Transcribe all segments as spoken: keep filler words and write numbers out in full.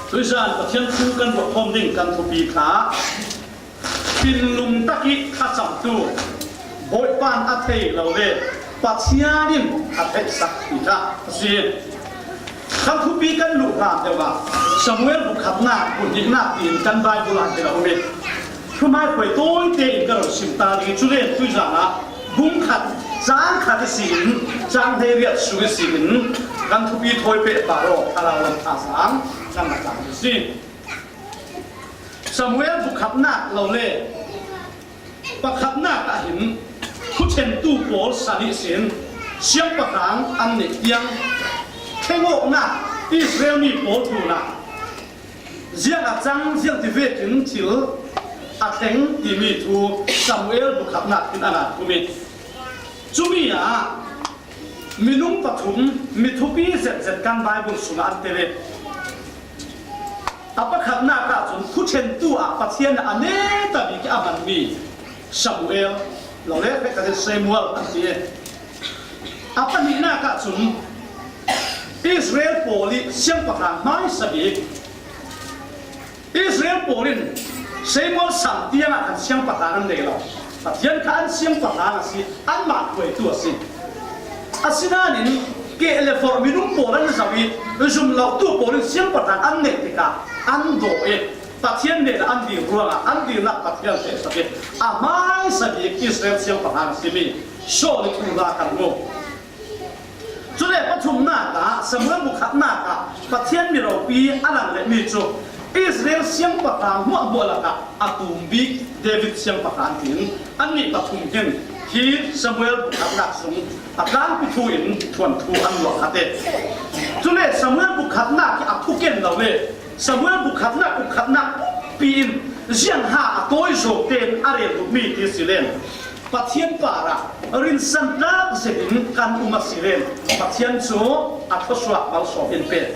Tuizan Pathian thu kan ruahkhawm ding kan thupi kha, thinlung tak i thlacamtu, Bawipa'n a thei lo le Pathian in a theihsak ti kha a si. Kan thupi kan luh hlan deuh ah Samuel bu khatna, bu hnihna tiin kan Bible ah hi lo um i, thuhmaikhuai tawite in ka lo sim ta ding i, cu len tuizan ah bung khat, cang khat i si in, cang hleiriat sung i si in, kan thupi thawi pehpar aw, Thlarau lam thazaang kan la tlang i si. Samuel bu khatnak lo le pakhatnak ah hin, thuṭhentu pawl san ihsin siangpahrang an neih tiang, thlengawknak Israel mi pawl tlunah ziang a cang, ziang ti vekin thil a thleng timi thu Samuel bu khatnak hin a ngan tum i, cumi ah minung pathum mi thupi zetzet kan Bible sungah an tel i, a pakhatnak ah cun thuṭhentu ah Pathian a neta bik i a hmanmi Samuel, lo le pek ka Samuel an ti i, a pahnihnak ah cun Israel pawl i siangpahrang hmaisa bik. Israel pawl in Samuel san tiang ah khan siangpahrang an nei lo. Pathian kha an siangpahrang a si, anmah hruaitu a si. Asinain keh le forh minung pawl an zoh i, zum lohtu pawl in siangpahrang an neih tikah an dawh i, Pathian hnenah an dil ruangah an dilnak Pathian theihsak i, a hmaisa bik Israel siangpahrang a simi Saul i thuhla kan hmu. Cule pathumnak ah, Samuel bu khatnak ah Pathian mi ropi a langletmi cu Israel siangpahrang hmuahhmuah lakah a tum bik David siangpahrang tiin annih pathum hin hi Samuel bu khatnak sung a tlangpi thu in thuanthu an luah kha te. Cule Samuel bu khatnak hi a thuken lo le Samuel bu khatnak, bu khatnak pumpi in ziangha a tawi zawk tein a rel duhmi ti si len, Pathian parah rinsan tlak zetin kan um a si len, Pathian cu a thluasuah malsawm in pe.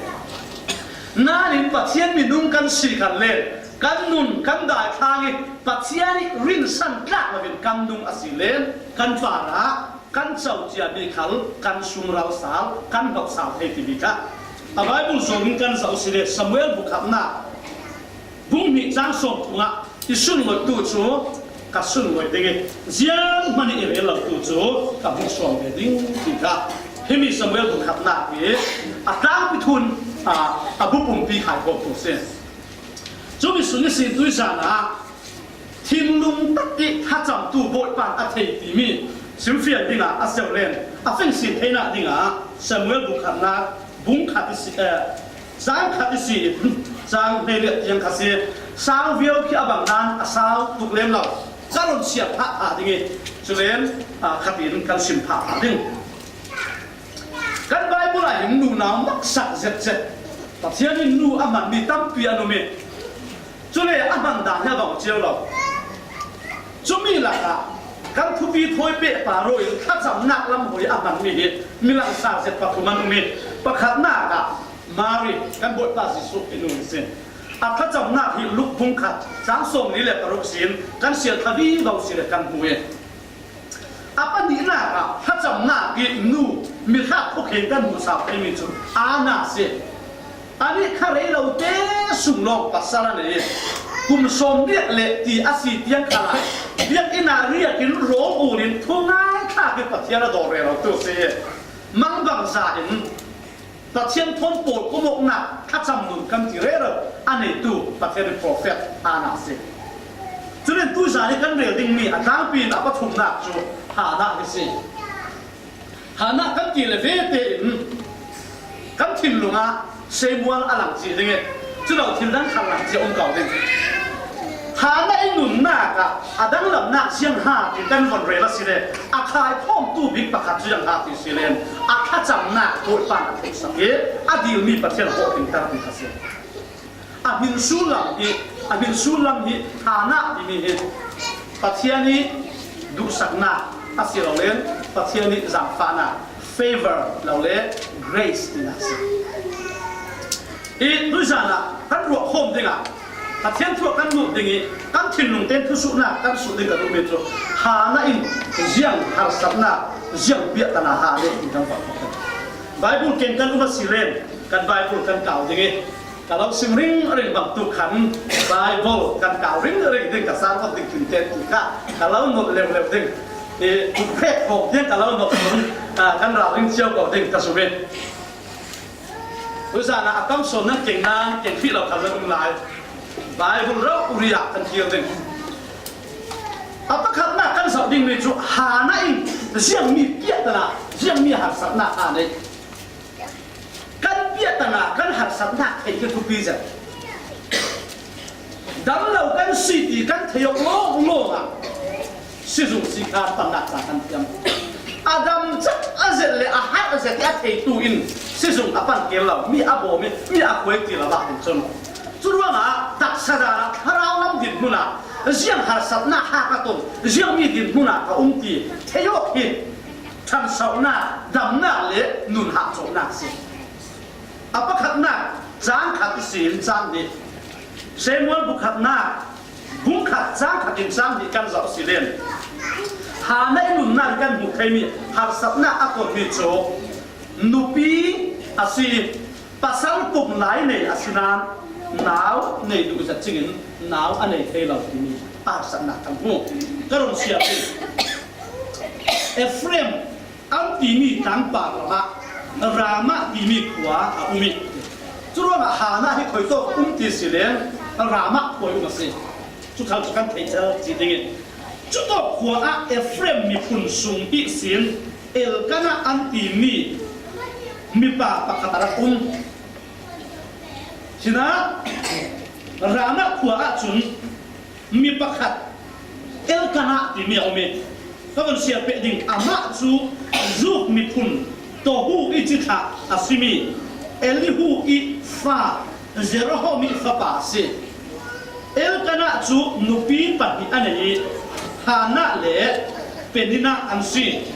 Nain Pathian minung kan si kan len, kan nun, kan daithlang i Pathian i rinsan tlak loin kan nung a si len, kan parah kan co cia bik khal kan sungral sal, kan hnok sal thei ti bik ah a Bible zawng in kan zoh si le Samuel bu khatnak bung hnih cang sawm thum ah i sunloihtu cu ka sunloih ding i, zianghman i rel lotu cu ka hmuhsuam ve ding ti kha himi Samuel bu khatnak hi a tlangpi thun a, a bu pumpi khai khawhtu si. Cumi sung i si tuizan ah thinlung tak i thlacamtu Bawipa a thei timi simfial dingah a seuh len a fingsin theinak dingah Samuel bu khatnak bung khat i si, eh, cang khat i si in cang hleiriat tiang kha si. Sau viau khi a bang nan a sau tuk lem lo. Ka run siat phah phah ding i, culen, ah, khatin kan sim phah phah ding. Kan Bible ah hin nunau maksak zetzet Pathian in nu a hmanmi tampi an um i, cule a hman dan hi a bang cio lo. Cumi lakah kan thupi thawi pehpar aw in thlacamnak lam hoi a hmanmi hi milangsa zet pathum an um i, pakhatnak ah Mary, kan Bawipa Jesuh i nu hi si. A thlacamnak hi Luk bung khat cang sawmli le paruk sin kan sial kha vivo si le kan hmu i, a pahnihnak ah thlacamnak i nu, mi hlak khukhin kan hmuhsak theimi cu Anna si. A nih kha rei lote sung lawng pasal a nei i, kum sawm riat le ti a si tiang khalah biakinn ah riak in rawl ul in thungai thlak i Pathian a dawr rero tu si. Mangbangza in Pathian thawn pawl kumawknak thlacam nun kan ti rero a neitu Pathian i profet Anna si. Culen tuizan i kan rel dingmi a tlangpi in a pathumnak cu Hannah hi si. Hannah kan ti le vete in kan thinlung ah Samuel a lang cih ding i, culo thil dang khal lang cih a um ko ding. Hannah i nunnak ah a danglamnak ziangha ti kan von rel a si le, a khaiphawmtu bik pakhat cu ziangha ti si len, a thlacamnak Bawipa a theihsak i a dilmi Pathian a hawh tingter ti kha si. A hminsullam hi, a hminsullam hi Hannah timi hi Pathian i duhsaknak a si lo len, Pathian i zaangfahnak, favor lo le grace tinak si. I tuizan ah kan ruahkhawm dingah Pathian thu ah kan lut ding i kan thinlung tein thusuhnak kan suh ding ka duhmi cu Hannah in ziang harsatnak, ziang biahtana ha le in kan vak Bible ken kan um a si len kan Bible kan kau ding i Ka lo sim ringring bang tu khan Bible kan kal ringring ding, ka sermon ding tinte tu kha ka lo nolh leuleu ding. I, tu phek khawm ding ka lo nolh ding, a, kan ralring ciau ko ding ka sum e. Tuzan a tam sawn nan keng nan keng phih lo kha lo um lai. Bible rau uri ah kan kil ding. A pakhatna kan zoh ding mi cu Hannah in ziangmi piahtana, ziangmi harsatna a nei. Kan piahtana kan harsatna theih hi thupi zet. Dam lo kan si ti kan thei awk lawnglawng ah sizung si kha pannak ca kan thiam. A dam cak a zet le a harh a zet i a theitu in sizung a pan keel lo, mi a bawm i mi a khuai ti lo dah ding cun. Curuangah taksa dan ah thlarau lam dinhmun ah ziang harsatna ha ka ton, ziangmi dinhmun ah ka um ti thei awk hi ṭhansohnak, damnak le nun hahcawhnak a si. A pakhatnak cang khat ihsin cang hnih, Samuel bu khatnak bung khat cang khat in cang hnih kan zoh si len, Hannah i nunnak kan hmuh theimi harsatnak a tonmi cu nupi a si. Pasal pum lai nei a si nain nau nei duh zet cingin nau a nei thei lo timi harsatnak kan hmu. Ka run siap hi. Efraim an timi tlangpar lamah Ramah timi khua a um i, curuangah Hannah hi khuitawk um ti si len Ramah khua i um a si. Cu khal cu kan theihter cih dingin, cutawk khua ah Efraim miphun sung ihsin Elkanah an timi mipa pakhat a rak um. Sinah Ramah khua ahcun mi pakhat Elkanah timi a um i, ka von siar peh ding, amah cu Zuf miphun Tohu i cithlah a simi Elihu i fa Jeroham i fapa a si. Elkanah cu nupi pahnih a nei i, Hannah le Peninnah an si.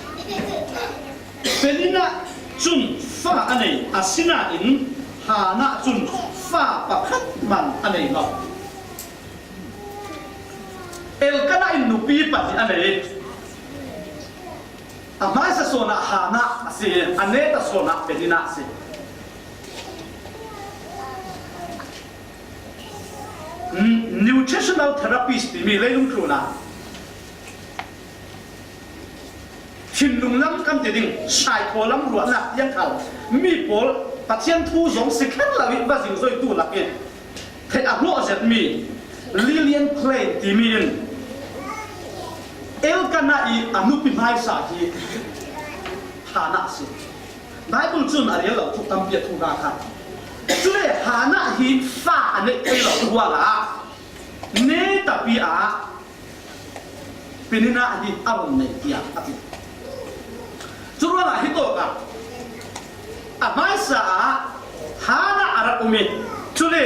Peninnah cun fa a nei, asinain Hannah cun fa pakhat hmanh a nei lo. Elkanah in nupi pahnih a nei. A hmaisa sawn ah Hannah a si, a neta sawn ah Peninnah a si. Nutritional therapist timi leilung tlun ah thinlung lam kan ti ding, saikhaw lam ruahnak tiang khal mi pawl Pathian thu zong si khan lo i va zingzoitu lak i theih a hlawh zetmi Lillian Klein timi in Elkanah i a nupi hmaisa hi Hannah a si. Bible cun a rel lo tuk tampi a thu hna kha. Cule Hannah hi fa a neih thei lo ruangah ne tapi ah Peninnah hi a run nei tiah a ti. Curuangah hitawk ah a hmaisa ah Hannah a rak um i, cule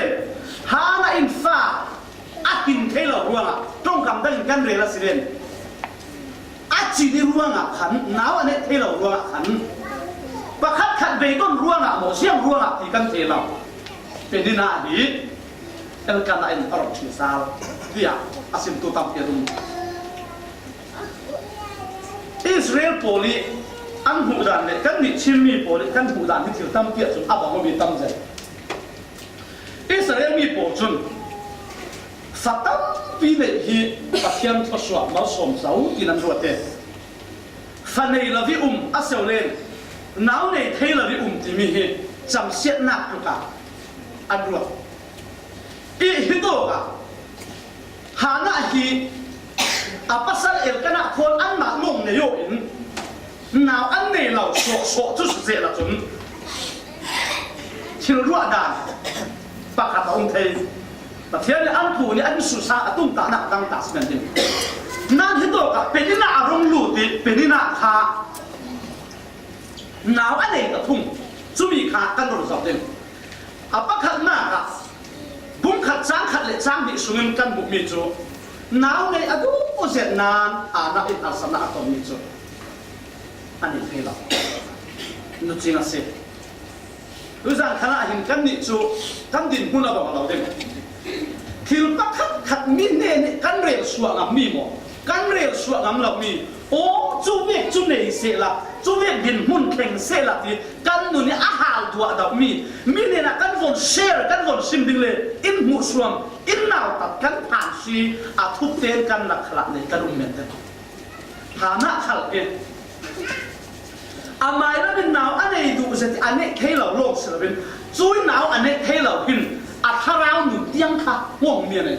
Hannah in fa a hin thei lo ruangah ṭongkam dangin kan rel a si len, a cin i ruangah khan, nau a neih thei lo ruangah khan, pakhat khat beidon ruangah maw, siang ruangah ti kan thei lo. Peninnah hi Elkanah in a rak ṭhi sal tiah a simtu tampi an um. Israel pawl i an hmuh dan le kannih Chinmi pawl i kan hmuh dan hi thil tampi ahcun a bang awmi tam zet. Israel mi pawl cun fa tampi neih hi Pathian thluasuah malsawm zo tiin an ruat i, fa nei lo i um a si len, nau nei thei lo i um timi hi camsiatnak tluk ah an ruat. I hitawk ah Hannah hi a pasal Elkanah khawn anmah lawng nei aw in nau an nei lo sawhsawh cu si sehla cun thil ruah dan pakhat a um thei. Pathian nih an pu nih an susa a tumtahnak a tangtah si men ding. Nan hitawk ah Peninnah a rung lut i Peninnah kha nau a nei ta thung, cumi kha kan run zoh ding. A pakhatnak ah bung khat cang khat le cang hnih sungin kan hmuhmi cu nau nei a duh zet nan Hannah in harsatnak a tonmi cu a nei thei lo. Nucing a si. Tuzan khan ah hin kannih cu kan dinhmun a bang lo ding. Thil pakhat khat mi hnen nih kan rel suah ngam mi maw? Kan rel suah ngam lo mi, aw, cu vek cu nei sehla, cu vek dinhmun thleng sehla ti kan nun i a hal duah deuh mi, mi hnenah kan von share, kan von sim ding le in hmuhsuam, in nautat kan phan si a thup tein kan rak khalah nei kan um men te. Hana khal ke. A mailam in nau a nei duh zet i a neih thei lo lawng si loin, cui nau a neih thei lo hin a thlarau nun tiang kha huang mi a nei.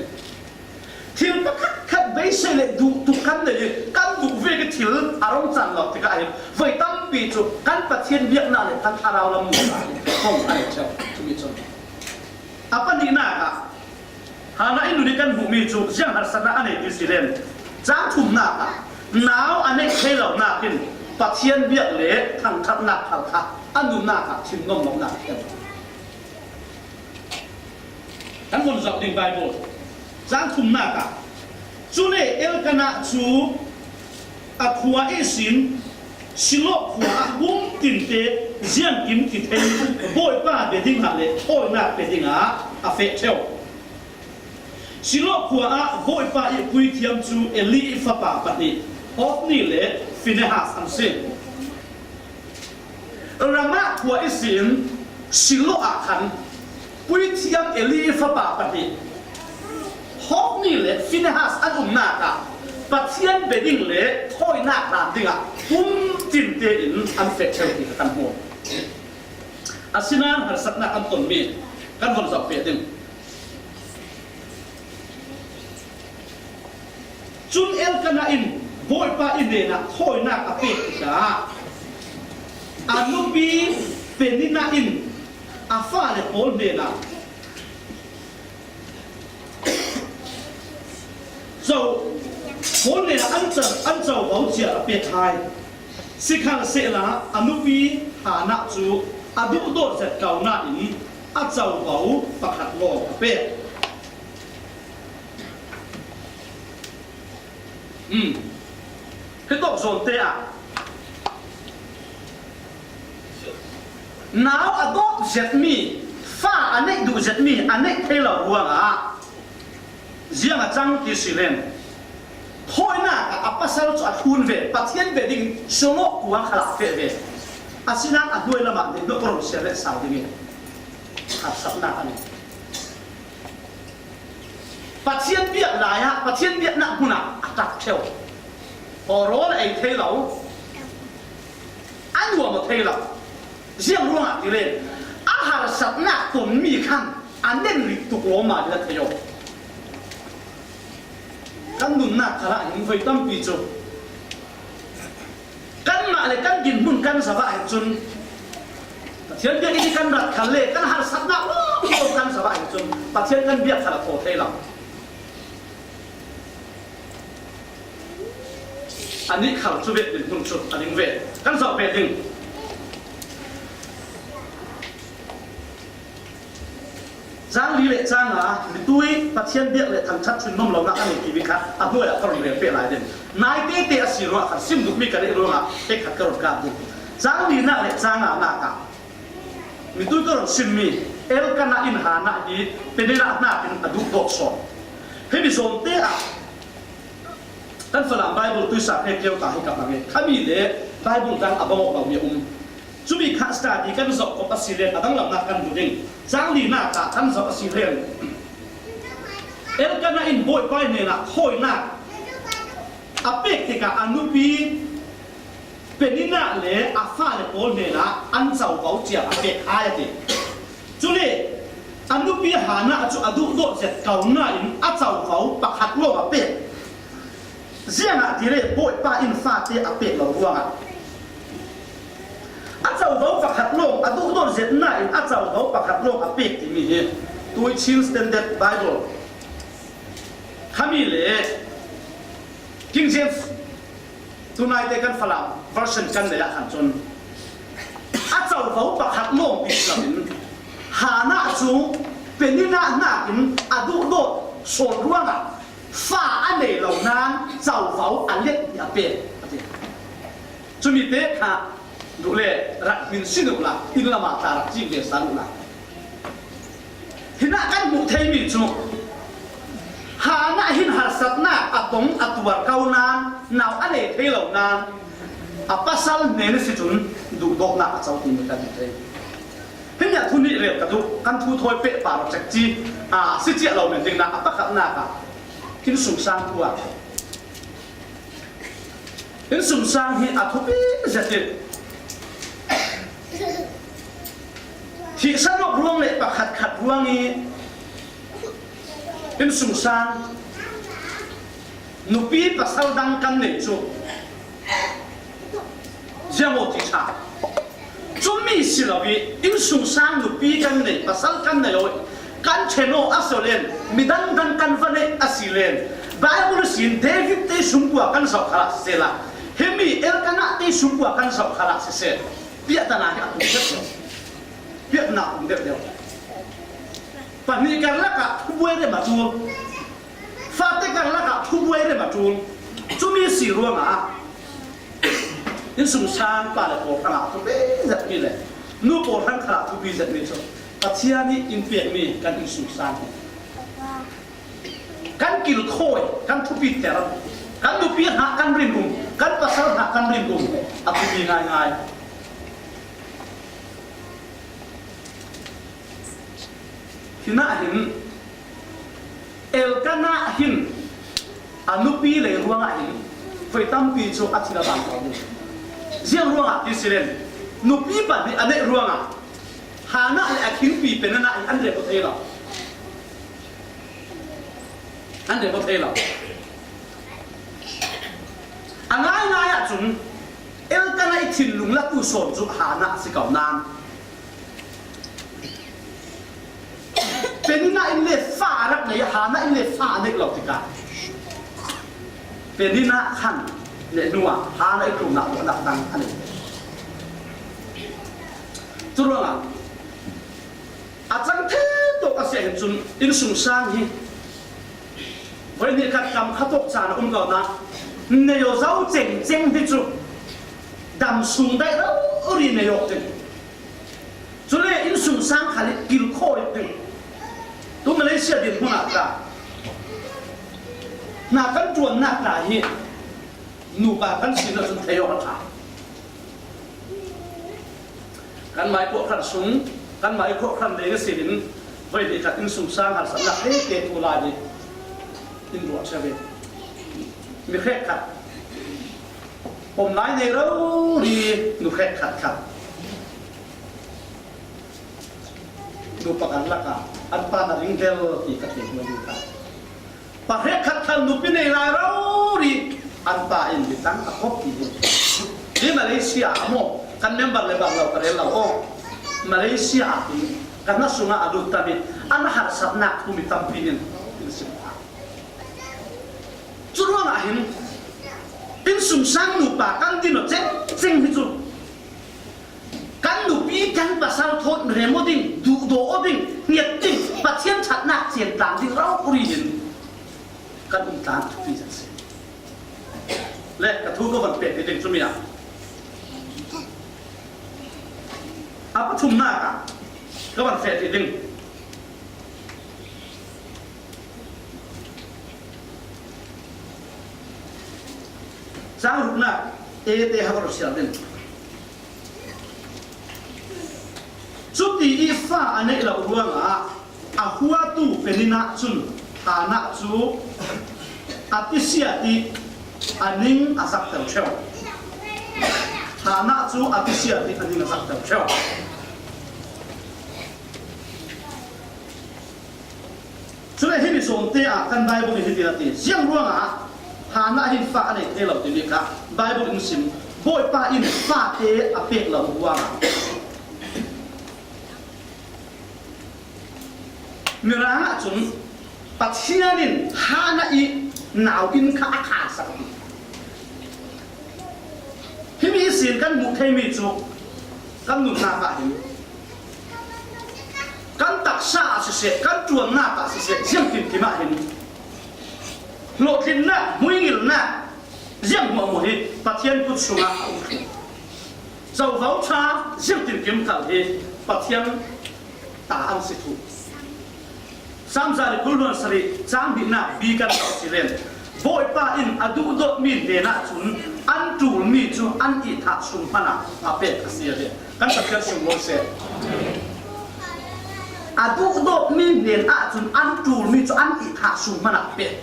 Thil pakhat khat beisei le duh tuk kan nei i, kan duh vek i thil a rung cang lo tikah hin voi tampi cu kan Pathian biaknak le kan thlarau lam nun ah hin kong a nei ṭheo. Cumi cun a pahnihnak ah Hana in nun i kan hmuhmi cu ziang harsatnak a nei ti si len, cang thumnak ah nau a neih thei lonak in Pathian biak le thangṭhatnak khal kha a nunnak ah thinnom lonak a si. Kan von zoh ding Bible cang thumnak ah, cule Elkanah cu a khua ihsin Shiloh khua ah pum tinte ziangkim ti thei Bawipa bia dingah le thawinak pe dingah a feh ṭheo. Shiloh khua ah Bawipa i puithiam cu Eli i fapa pahnih Hofni le Finehas an si. Ramah khua ihsin Shiloh ah khan puithiam Eli fapa pahnih Hofni le Finehas an umnak ah Pathian bia ding le thawinak hlan dingah pum tinte in an feh ṭheo ti kha kan hmu. Asinain harsatnak an tonmi kan von zoh peh ding. Cun Elkanah in Bawipa i hnenah thawinak a pek tikah a nupi Peninnah in a fale pawl hnenah co, pawl hnenah an co, an covo cia a pek hai. Sikhalsehla a nupi Hannah cu a duhdawt zet ko nain a covo pakhat lawng a pek. Um. Hitawk zawnte ah nau a dawt zetmi, fa a neih duh zetmi a neih thei lo ruangah ziang a cang ti si len, thawinak ah a pasal cu a thlun ve, Pathian bia ding Shiloh kua khal ah a feh ve. Asinain a hnuai lamah nih nawh ka run siar le sau ding i harsatnak a nei. Pathian biak lai ah, Pathian biaknak hmun ah a ṭap ṭheo. Aw, rawl a ei thei lo, a nuam a thei lo. Ziang ruangah ti le, a harsatnak tonmi khan a nen rik tuk lawm a ding a thei aw. Kan nunnak khalah hin voi tampi cu kanmah le kan dinhmun kan zat ah hin cun, Pathian biakinn kan rat khal le kan harsatnak lawm kan zat ah hin cun Pathian kan biak khal a thaw thei lo. Anih khal cu ve dinhmun cu a ding ve. Kan zoh ve ding. Cang li le cang nga, mitui Pathian biak le thangṭhat thinnom lonak a nei timi kha a hnuai ah ka run rel peh lai ding. Nai tete a si ruangah khan sim duhmi ka neih ruangah hei khat ka run kap ding. Cang linak le cang nganak ah mitui ka run simmi Elkanah in Hannah hi Peninnah hnakin a duh dawt sawn. Hemi zawnte ah kan Falam Bible tuisa hnek keu ta hi ka hmang i, khami le Bible dang a bang awk lomi a um. Cumi kha study kan zoh kop a si len a danglamnak kan hmu ding. Cang linak ah kan zoh a si len, Elkanah in Bawipa hnenah thawinak a pek tikah a nupi Peninnah le a fale pawl hnenah an covo cia a pek hai a ti. Cule a nupi Hannah cu a duhdawt zet ko nain a covo pakhat lawng a pek. Ziangahtile Bawipa in fate a pek lo ruangah a covo pakhat lawng, a duhdawt zet nain a covo pakhat lawng a pek timi hi tui Chin Standard Bible khami le King James, tunaite kan Falam version kan nei ah khan cun a covo pakhat lawng ti si loin Hannah cu Peninnah hnakin a duhdawt sawn ruangah fa a nei lo nain covo a let i a pek a ti. Cumi te kha duh le rak hmin sin uhla, inn lamah tla rak cing ve san uhla. Hinah kan hmuh theimi cu Hannah hin har Satnak a tong a tuar ko nan, nau a nei thei lo nan, a pasal hnen a si cun duhdawtnak a co timi kan hmu thei. Himi ah thu nih rel ka duh, kan thu thawi pehpar cek ci, aa, si ciah lo men dingnak a pakhatnak ah innsungsang thu ah. Innsungsang hi a thupi zet i, thihsan awk ruang le pakhatkhat ruang i innsungsang nupi pasal dang kan nei cu ziang aw ti ṭha. Cumi si lo i innsungsang nupi kan nei, pasal kan nei aw, kan ṭhen aw a si len, midang dang kan va neih a si len, Bible sin David te sungkua kan zoh khalah sisehla, himi Elkanah te sungkua kan zoh khalah siseh, piahtana hi a tum deuh deuh. Piahtana a tum deuh deuh. Pahnih karlak ah thubuai rem a ṭul. Fate karlak ah thubuai rem a ṭul. Cumi si ruangah innsungsang pa le pawl hrangah thupi zetmi le nu pawl hrang khalah thupi zetmi cu Pathian nih in pekmi kan innsungsang hi. Kan kilkhawi, kan thupiter, kan nupi hna kan rinum, kan pasal hna kan rinum a thupi ngaingai. Hinah hin Elkanah hin a nupi lei ruangah hin voi tampi cu a thin a bang ko ding. Ziang ruangah ti si len, nupi pahnih a neih ruangah Hannah le a khingpi Peninnah hi an rem aw thei lo. An rem aw thei lo. A ngaingai ahcun Elkanah i thinlung latu sawn cu Hannah a si ko nan. Peninnah in le fa a rak nei, Hannah in le fa a neih lo tikah Peninnah khan le hnu ah Hannah i tlawmnak ruahnak dang a nei. Curuangah a cang thei tawk a si ahhin cun innsungsang hi voi hnih khat kam kha tawk caan a um ko na, nei aw zo cengceng hi cu dam sung daih rori nei awk ding. Cule innsungsang khal i kilkhawi ding. Tu Malaysia dinhmun ah ka hna kan ṭuannak hna hi nupa kan sin ahcun thei awk a ṭha. Kanmah i khuahranh sung, kanmah i khuahranh leng a si in voi hnih khat innsungsang harsatnak te te tu lai hi in ruah ṭheu ve. Mi hrekkhat pom lai nei rori nu hrekkhat kha nu pakhat lakah an pa na ring lel ti ka thei hnu kha. Pa hrekkhat khal nupi nei lai rori an pa in mi tang a kop ti hi. Hi Malaysia ah maw, kan member le bang lo ka rel lo aw. Malaysia ah hin kan hna sungah a lut tam i an harsatnak thu mi tampi in in sim ta. Curuangah hin innsungsang nupa kan din aw cengceng hi cu kan nupi kan pasal thawn rem aw ding, duhdaw aw ding, hnget ding, Pathian ṭhatnak ciantlang ding rori hin kan um tlang thupi zet si. Le ka thu ka van pek ding cumi ah a pathumnak ah ka van feh ding. Cang ruknak e te ha ka rak siar ding. Cuti i fa a neih lo ruangah a huatu Peninnah cun Hannah cu a tisiat i a ning a zak tel ṭheu. Hannah cu a tisiat i a ning a zak tel ṭheu. Cule himi zawnte ah kan Bible nih hitin a ti, ziang ruangah Hannah hin fa a nei thei lo timi kha Bible in sim, Bawipa in fate a pek lo ruangah. Mirang ahcun Pathian in Hannah i nau inn kha a khansak. Himi ihsin kan hmuh theimi cu kan nunnak ah hin, kan taksa ah siseh, kan ṭuannak ah siseh, ziangtinkim ah hin hlawhtlinnak, hmuingilnak, zianghmuahhmuah hi Pathian kut sungah a um thluh. Covo ṭha, ziangtinkim khal hi Pathian ta an si thluh. Salm za le kul hluan sarih cang hnihnak bi kan zoh si len, Bawipa in a duhdawtmi hnenah cun an ṭulmi cu an itthah sung hmanah a pek a si, a ti. Kan Pathian sunglawi seh. A duhdawtmi hnenah cun an ṭulmi cu an itthah sung hmanah a pek.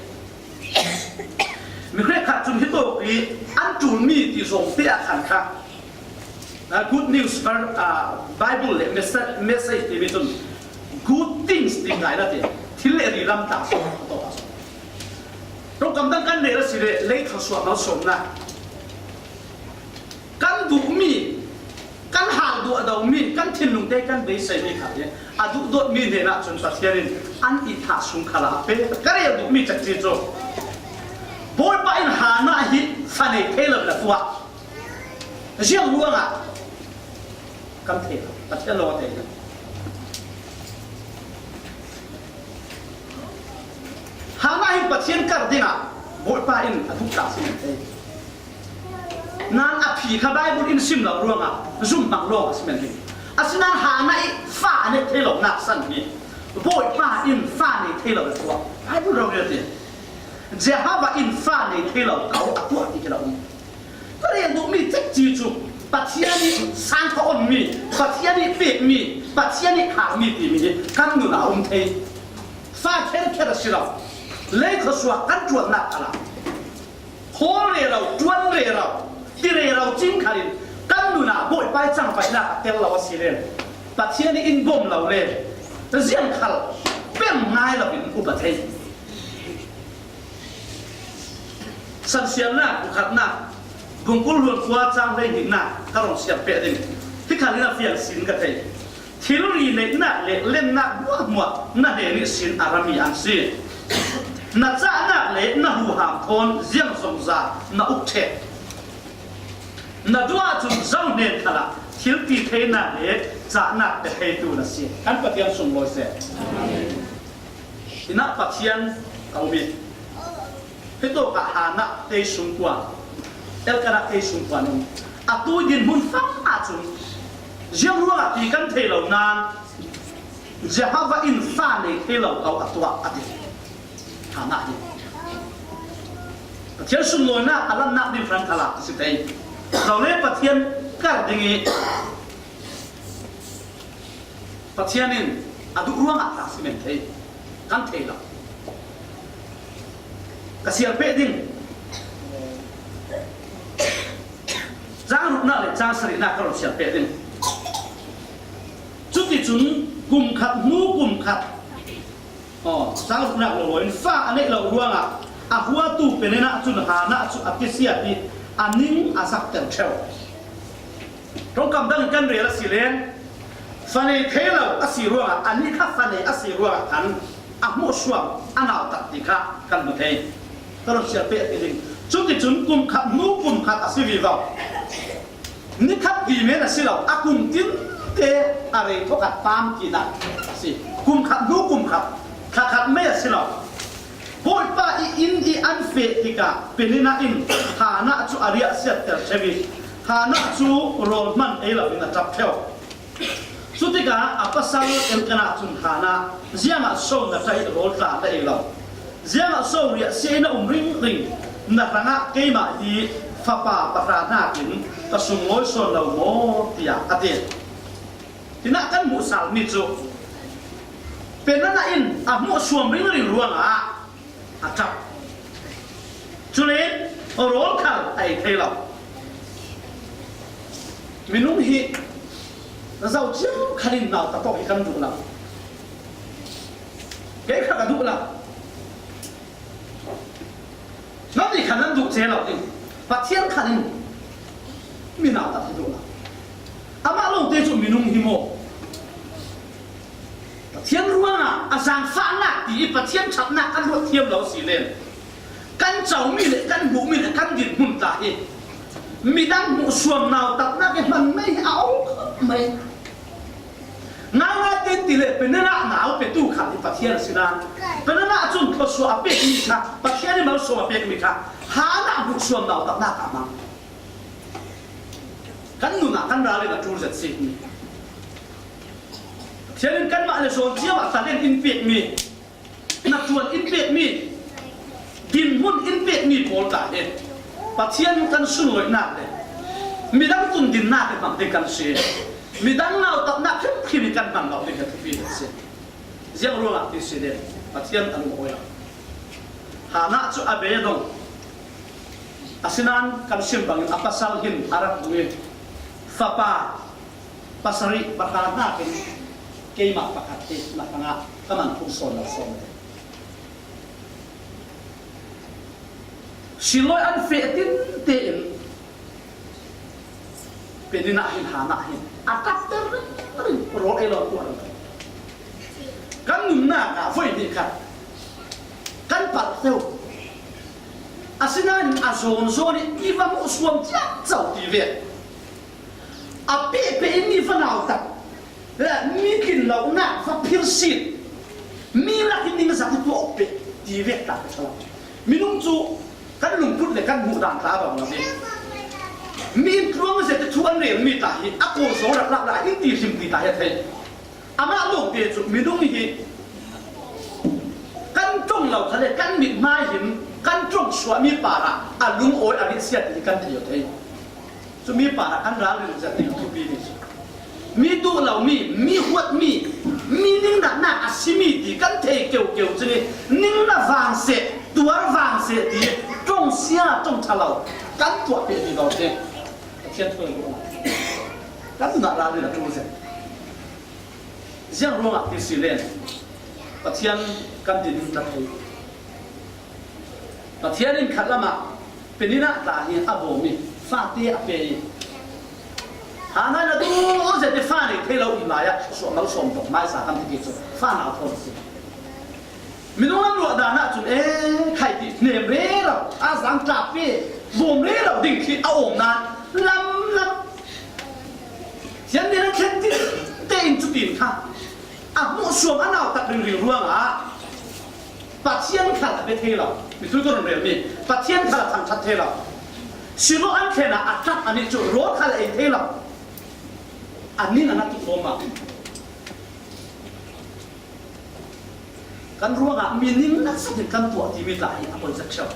Mi hrekkhat cun hitawk i an ṭulmi ti zawngte ah khan kha, ah, good news, ah, Bible le message, message timi cun good things ti ngai na ti, thil le rilam ta so, a tawk a so. Ṭongkam dang kan rel a si le lei thluasuah malsawmnak. Kan duhmi, kan hal duahdomi, kan thinlungte kan beiseimi kha hi a duhdawtmi hnenah cun Pathian in an itthah sung khalah a pe. Ka rel duhmi cekci cu Bawipa in Hannah hi fa nei thei lo na tuah. Ziang ruangah kan thei lo, Pathian lawng a thei lo. Hannah hi Pathian kar dingah Bawipa in a duhta si men thei. Nan a phi kha Bible in sim lo ruangah zumhnak lawng a si men hi. Asinain Hannah i fa a neih thei lonak san hi Bawipa in fa nei thei lo a tuah. Bible rori a ti. Jehovah in fa nei thei lo ko a tuah ti khi lo. Ka rel duhmi cekci cu Pathian i sang kha onmi, Pathian i pekmi, Pathian i khakmi timi hi kan nun ah a um thei. Fa kherkher a si lo. Lei khuasuah kan ṭuannak khalah hawl rero, ṭuan rero, ti rero cing khalin kan nun ah Bawipa i cangvaihnak a tel lo a si len Pathian i in bawm lo le ziang khal pem ngai lo in upa thei. Sansialnak, Pakhatnak, bungkul hluan kua cang hleihnih na ka rung siar peh ding. Hi khan in a fiang sin ka thei. Thilri neihnak le lennak hmuahhmuah na hnen ihsin a rami an si. Na cahnak le na huham thawn ziang zongza na uk ṭheh. Na duh ahcun zohhnen khalah thilti theinak le cahnak pe theitu na si. Kan Pathian sunglawi seh. Hinah Pathian a um i, hitawkah Hannah tei sungkuan, Elkanah tei sungkuan um. A tui dinhmun fak ahcun ziang ruangah ti kan thei lo nan Jehovah in fa nei thei lo ko a tuah a ti. Hannah hi Pathian sunlawinak a lanhnak ding hran khalah a si tei lo le Pathian kar ding i Pathian in a duh ruangah ta si men thei, kan thei lo. Ka siar peh ding. Cang ruknak le cang sarihnak ka rung siar peh ding. Cuticun kum khat hnu kum khat, aw, cang ruknak lo in fa a neih lo ruangah a huatu Peninnah cun Hannah cu a kisiat i a ning a zakter ṭheu. Ṭongkam dang kan rel a si len, fa nei thei lo a si ruangah, a ni kha fa nei a si ruangah khan a hmuhsuam a nautat ti kha kan hmu thei. Ka rung siar peh a ti ding. Cuticun kum khat hnu kum khat a si vivo. Ni khat ti men a si lo, a kum tinte a rei thawkhat pam tinak a si. Kum khat hnu kum khat, thla khat mei a si lo. Bawipa i inn i an feh tikah Peninnah in Hannah cu a riahsiatter ṭheu i Hannah cu rawl hman ei lo in a ṭap ṭheu. Cutikah a pasal Elkanah cun Hannah, ziangah so na ṭah i rawl tla na ei lo? Ziangah so riahsia i na um ringring? Na hrangah keimah hi fapa pahra hnakin ka sunglawi sawn lo maw? Tiah a ti. Hinah kan hmuhsalmi cu Peninnah in a hmuhsuam ringring ruangah a ṭap. Cule rawl khal a ei thei lo. Minung hi na zoh cio khalin nautat tawk hi kan duh lo. Kei kha ka duh lo. Nannih khan nan duh cio lo ding. Pathian khan in mi nautat hi duh lo. Amah lawngte cu minung hi maw? Pathian ruangah a zaangfahnak ti i Pathian ṭhatnak kan luat thiam lo si len, kan comi le kan hmuhmi le kan dinhmun tla hi midang hmuhsuam nautatnak i hman mei hi a ong khawh mei. Ngaingai tein ti le Peninnah nau petu kha hi Pathian a si nain Peninnah cun thluasuah a pekmi kha, Pathian i malsawm a pekmi kha Hannah hmuhsuam nautatnak a hmang. Kan nun ah kan ral in a ṭul zet si. Pathian in kanmah le zawn cio ah talent in pekmi, na ṭuan in pekmi, Dinhmun in pekmi pawl ta hi Pathian kan sunloihnak le midang tundinnak hi hmang ding kan si. Midang nautatnak hrimhrim hi kan hman lo ding hi thupi kan si. Ziang ruangah ti si le Pathian a lungawi lo. Hannah cu a beidong. Asinain kan sim bangin a pasal hin a rak duh i, fapa pasarih pahra hnakin keimah pakhat hi na hrangah ka man phung sawn lo sawm. Shiloh an feh tinte in Peninnah hin Hannah hin a ṭapter ringring, rawl ei lo tuah ringring. Kan nunnak ah voi nih khat kan palh teu. Asinain a zawn zawn i mi va hmuh suam ciamco ti ve. A pehpeh in mi va nautat, mi tlin lonak va phirsit, mi lak in ningzak i tuah peh ti vek ta ka ṭha lo. Minung cu kan lungput le kan hmuh dan tla bang lo ding. Mi in tluang zet i thu an relmi tla hi a kawl zong rak lak lai in ti hrim ti tla hi a thei. Amah lawngte cu minung hi kan ṭong lo khal le kan mithmai hin kan ṭong suahmi parah a lungawi a rihsia ti hi kan thei aw thei. Cumi parah kan ralrin zat ding a thupi mi cu mi duh lomi, mi huatmi, mi ningnatnak a simi ti kan thei keukeu cun i ning na vang seh, tuar vang seh ti ṭongsia ṭong ṭha lo kan tuah peh mi lo te. Pathian thawi ruangah kan nunah ralrin a ṭul zen. Ziang ruangah ti si len Pathian kan din na thei. Pathian in khat lamah Peninnah tla hi a bawm i fate a pe i, Hannah na duh zet i fa nei thei lo um lai ah suah malsawm tuk hmaisa kan ti cu fa nau thawn a si. Minung an ruah dan ah cun, e, khai ti hnem rero, a zang tla pe, bawm rero ding khi a awm nan lam lam. Sian nih an thlen ti tein cutin kha a hmuh suam a nautat ringring ruangah Pathian khal a pe thei lo. Mitui ka run relmi Pathian khal a thangṭhat thei lo. Shiloh an thlen ah a tlak anih cu rawl khal a ei thei lo. A ning an a tuk lawm ah kan ruangah mi ning nak sakin kan tuah timi tla hi a poi zat ṭheu.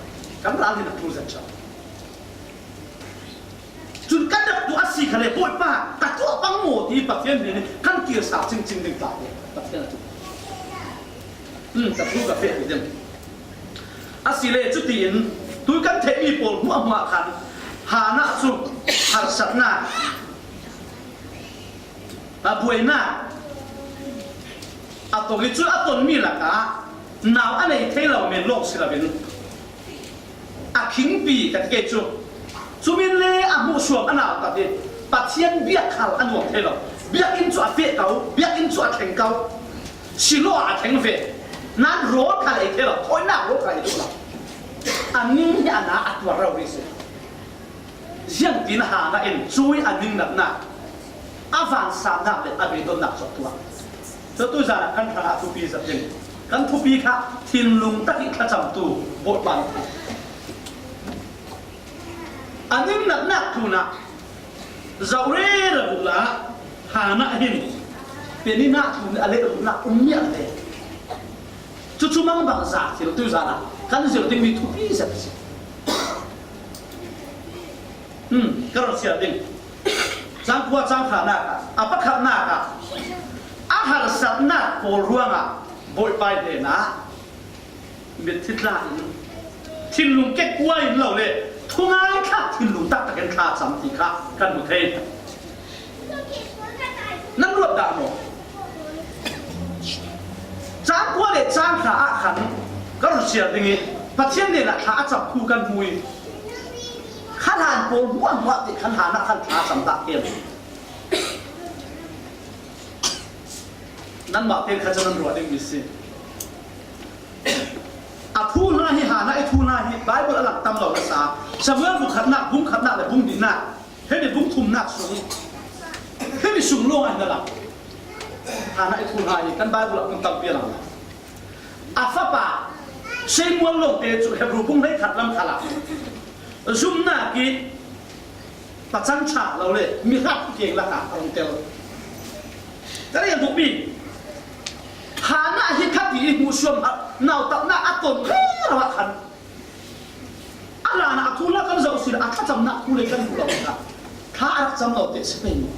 Kan ral hin a ṭul zat ṭheu. Cun kan rak tuah a si khale, Bawipa, ka tuah pang maw ti Pathian hnen in kan kir sa cingcing ding tla hi Pathian a tuk. Hmm, ka thu ka feh ding. Asile cutiin tu kan theihmi pawl hmuahhmuah khan Hannah cu harsatnak, a buainak a tong i cun a tonmi lakah nau a nei thei lo men lawng si loin a khingpi ka ti kei cu. Cumin le a hmuhsuam a nautat i Pathian biak khal a nuam thei lo. Biakinn cu a feh ko, biakinn cu a thleng ko. Shiloh ah a thleng ve. Nan rawl khal ei thei lo, thawinak rawl khal ei duh lo. A ning hi a na a tuar rori si. Ziangtin Hannah in cui a ningnatnak, a vansamnak le a beidonnak cu a tuah. Cutu zan ah kan hrangah thupi zat ding. Kan thupi kha thinlung tak i thlacamtu Bawipa nih a ningnatnak tlunah zoh rero uhla Hannah hin Peninnah tlun a lehrumnak um miah ve. Cucu mangbang za thil tu zan ah kan zir dingmi thupi zat a si. Hmm, ka rak siar ding. Cangkua cangkhanak ah, a pakhatnak ah, a harsatnak pawl ruangah Bawipa hnenah mitthli tla in thinlung kekua in lo le thungai thlak thinlung taktak in thlacam ti kha kan hmu thei. Nan ruat dah maw? Cang kua le cang thla ah khan ka run siar ding i Pathian hnenah thla a cam thu kan hmu i kha hlan pawl hmuahhmuah te khan Hannah khan thla a cam dah kem? Nanmah te kha cu nan ruah ding mi si. A thu hna hi Hannah i thu hna hi Baibal a lang tam lo na sa. Samuel bu khatnak, bung khatnak le bung hnihnak. Hemi bung thumnak sung, hemi sung lawng ah hin a lang. Hannah i thu hna hi kan Baibal ah hmun tampi a lang. A fapa Samuel lawngte cu Hebru bung hleikhat lam khal ah zumnak i pacang ṭha lo le mi hlat keng lakah a rung tel. Ka rel duhmi Hannah hi khapi i hmuhsuam nautatnak a ton rero ah khan Thlacamna khu le kan duh lo kha. Thla a rak cam lo te si pei maw?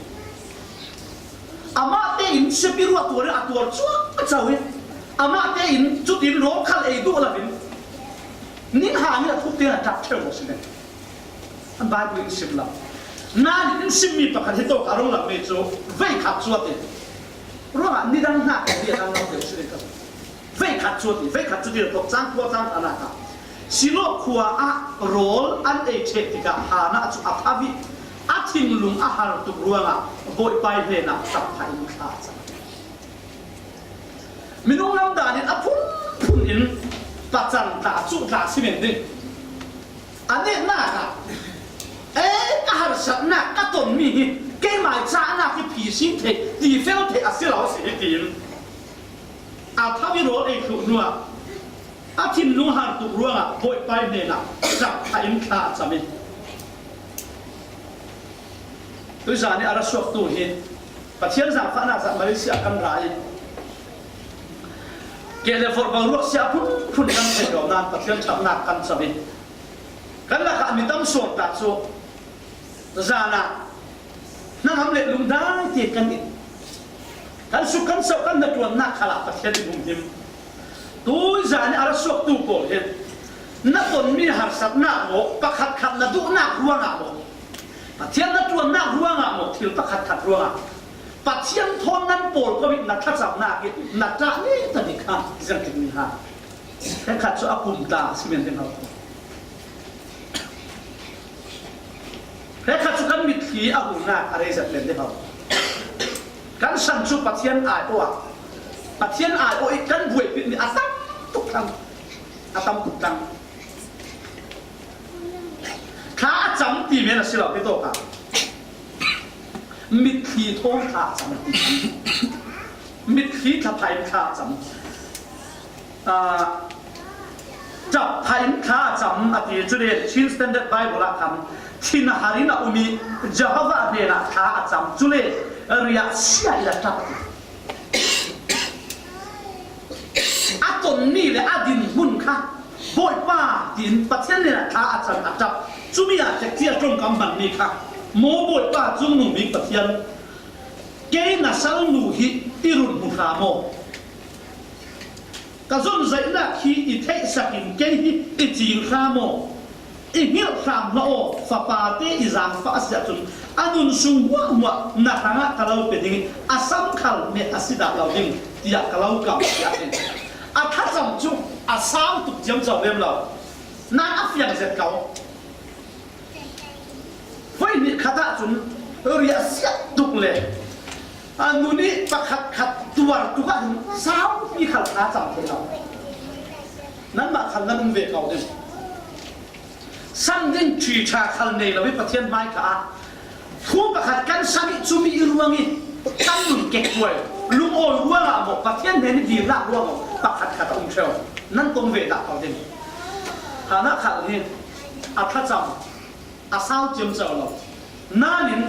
Amah tein sipi ruah tuar in a tuar cuahcau in, amah tein cutin rawl khal ei duh lo in, ning hangin a thuk tein a ṭap ṭheu maw si le? An Bible in sim lo. Nain in simmi pakhat hi tawk a rung lakmi cu veikhat cu a ti. Ruangah nidang hna kan bia hna lo te si le ka. Veikhat cu a ti, veikhat cu ti tuk cang khua cang thla nak ah Silo khua ah rawl an ei ṭheh tikah Hannah cu a phau i a thinlung a har tuk ruangah Bawipa hnenah ṭap phah in thla a cam. Minung lam dan in a phunphun in pacang tla, cuh tla si men ding. A netnak ah, "Ee, ka harsatnak, ka tonmi hi keimah i cahnak hi phi si thei, ti fel thei a si lo a si hi," tiin a phau i rawl ei thluh hnuah a thinlung har tuk ruangah Bawipa hnenah ṭap phah in thla a cam i. Tuizan i a ra suaktu hi Pathian zaangfahnak zat Malaysia kan ra i, keh le forh bang ruak si a phunphun kan theih lo nain Pathian ṭhatnak kan cam i, kan lakah mi tam sual ta cu zan ah hnangam le lungdai te kan in, kan suk kan sauh, kan hnaṭuannak khal ah Pathian in humhim. Tuizan i a ra suaktu pawl hi na tonmi harsatnak maw, pakhatkhat na duhnak ruangah maw, Pathian na ṭuannak ruangah maw, thil pakhatkhat ruangah Pathian thawn nan pawl ko i na thlacamnak i na ṭah neta bik kha ziangtlingmi ha. Hrekkhat cu a kum ta a si men ding ho. Hrekkhat cu kan mitthli a hulnak a rei zet men ding ho. Kan san cu Pathian aiawh ah, Pathian aiawh i kan buaipih mi a tam tuk thlang, a tam tuk thlang. Thla a cam ti men a si lo, hi tawk ah mitthli thawn thla a cam ti. Mitthli thla phah in thla a cam. Ah, ṭap phah in thla a cam a ti. Cule Chin Standard Bible ah khan thinhar in a um i Jehovah hnenah thla a cam, cule riahsia in a ṭap a ti. A tonmi le a dinhmun kha Bawipa tiin Pathian hnenah thla a cam, a ṭap. Cumi ah tek ci a ṭongkam hmanmi kha, maw Bawipa, Cungnungbik Pathian, kei na salnu hi i run hmu hram aw. Ka zonzaihnak hi i theihsak in kei hi i cing hram aw. I hngilh hram hlah aw, fapate i zaangfah a si ahcun a nun sung hmuahhmuah na hrangah ka lo pe ding i a sam khal meh a si dah lo ding, tiah ka lo kam, tiah a ti. A thlacam cu a sau tuk ciamco lem lo. Nain a fiang zet ko. Voihnih khat ahcun riahsiat tuk le a nun i pakhatkhat tuar tuk ah hin saupi khal thla cam thei lo. Nanmah khal nan um ve ko ding. San ding ṭhiṭha khal nei lo i Pathian hmaikha ah thu pakhat kan san i cumi i ruang i kan nun kekkuai, lungawi ruangah maw, Pathian hnen i dirnak ruangah pakhatkhat a um ṭheu. Nan tong ve dah ko ding. Hannah khal hi a thlacam, a sau ciamco lo. Nain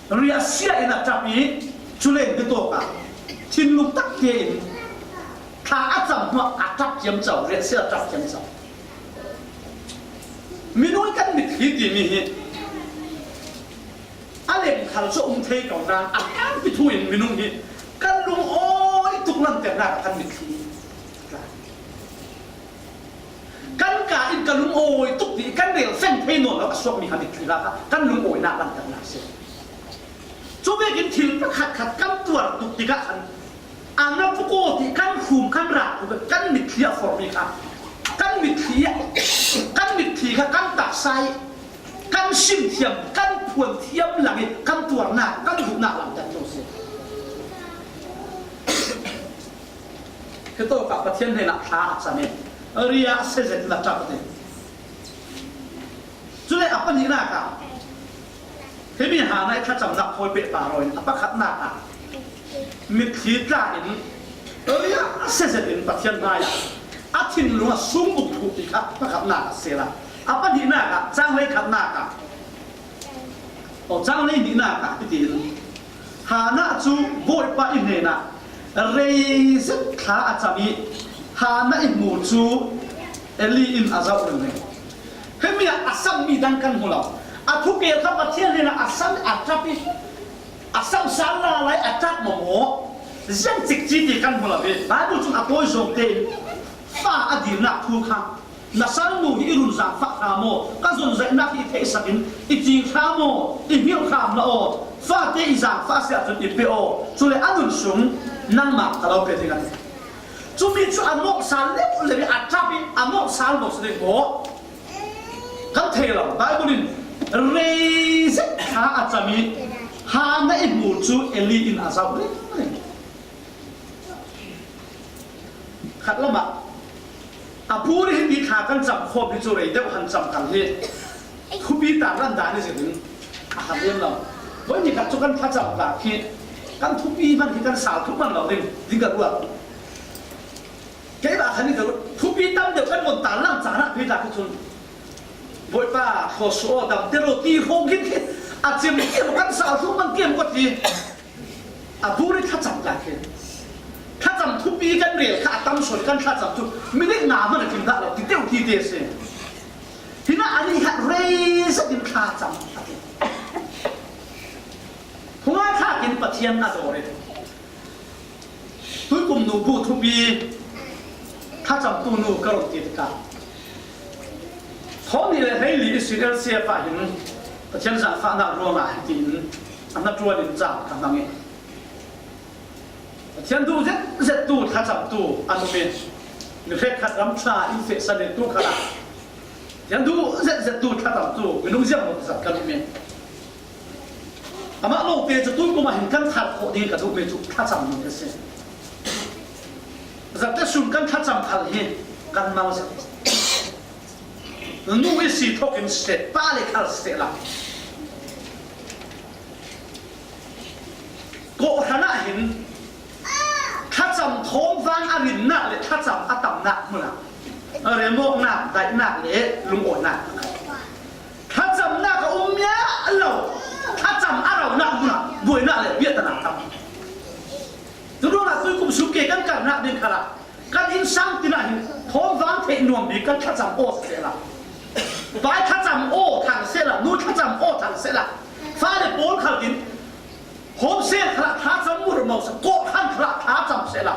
riahsia in a ṭap i, cule hi tawk ah thinlung tak tein thla a cam hnuah a ṭap ciamco, riahsia a ṭap ciamco. Minung i kan mitthli timi hi a lem khal cu a um thei ko nain a tampi thu in minung hi kan lungawi tuk langhternak ah kan mitthli. Kan ka in ka lungawi tuk ti kan rel feng thei nawn lo a suakmi kha mitthli kha kan lungawinak langhternak a si. Cu vekin thil pakhatkhat kan tuar tuk tikah khan a na puk aw ti kan khum kan rak tuk kan mitthli a forhmi kha kan mitthli, kan mitthli kha kan taksa i kan simthiam, kan phuanthiam lang i kan tuarnak, kan duhnak langhter tu a si. Hi tawk ah Pathian hnenah thla a cam i riahsia zet in a ṭap a ti. Cule a pahnihnak ah, himi Hannah i thlacamnak thawi pehpar in a pakhatnak ah mitthli tla in riahsia zet in Pathian hmaiah a thinlung a sung uk thuh ti kha pakhatnak a si lai. A pahnihnak ah, cang hleikhatnak ah, aw, cang hleihnihnak ah hitin, Hannah cu Bawipa i hnenah rei zet thla a cam i Hannah i hmu cu Eli in a zoh ringring. Hemi ah a sam mi dang kan hmu lo. A thukel kha Pathian hnenah a sam a ṭap i, a sam sal la lai a ṭap maw maw. Ziang cik ci ti kan hmu lo ve. Bible cun a tawi zawngte in fa a dilnak thu kha, na salnu hi i run zaangfah hram aw, ka zunzaihnak hi i theihsak in i cing hram aw, i hngilh hram la aw, fate i zaangfah si ahcun i pe aw, cule a nun sung nangmah ka lo pe ding a ti. Cumi cu a nawh sal leuh leuh i a ṭap i a nawh sal lo si ding maw? Kan thei lo. Bible in rei zet kha a cam i Hannah i hmur cu Eli in a zoh ringring. Khat lamah a bur i hiti kha kan cam khawm hi cu rei deuh han cam kal hi thupi tak ran dan i zin a khat lem lo. Voi nikhat cu kan thlacam tlak hi kan thupi hmanh hi kan sal thuk hmanh lo ding, ding ka ruat. Keimah khan i ka ruat. Thupi tam deuh kan von tarlang caan ah khui tlak hi cun, Bawipa, thluasuah aw, damter aw, ti hrawng hin khi a cem tiam kan sal thuk hmanh tiam ko ti. A bur i thlacam tlak hi. Thlacam thupi kan rel kha a tam sawn kan thlacam cu minit nga hmanh a tim dah lo, ti deuh ti te a si. Hinah a nih kha rei zet in thlacam a ti. Thungai thlak in Pathian a dawr i, tuikum nu bu thupi thlacamtu nu ka run ti tikah, thawng hnih le hleili ihsin L C F ah hin Pathian zaangfahnak ruangah hitin a hnaṭuan in ca ka hmang i, Pathian duh zetzettu thlacamtu an um i, ni hrekkhat ram thla in fehsan i tu khalah Pathian duh zetzettu thlacamtu minung ziang lo zat kan um i, amah lawngte cu tuikum ah hin kan thar khawh ding ka duhmi cu thlacam mi a si. Zate sun kan thlacam khal hi kan mal zet. Nu i si thawk in siseh, pa le khal siseh la. Kawhhran ah hin thlacam thawmvang a rinnak le thlacam a tamnak hmun ah remawknak, daihnak le lungawinak a kal. Thlacamnak a um miah lo, thlacam a ronak hmun ah buainak le biatak a tam. Curuangah tuikum sung ke kan karnak ding khalah kan innsang tinah hin thawmvang theih nuam bik kan thlacam aw siseh la, pai thlacam aw thang seh la, nu thlacam aw thang seh la, fale pawl khal in homesick khalah thlacam murmo seh, kawhhran khalah thlacam seh la,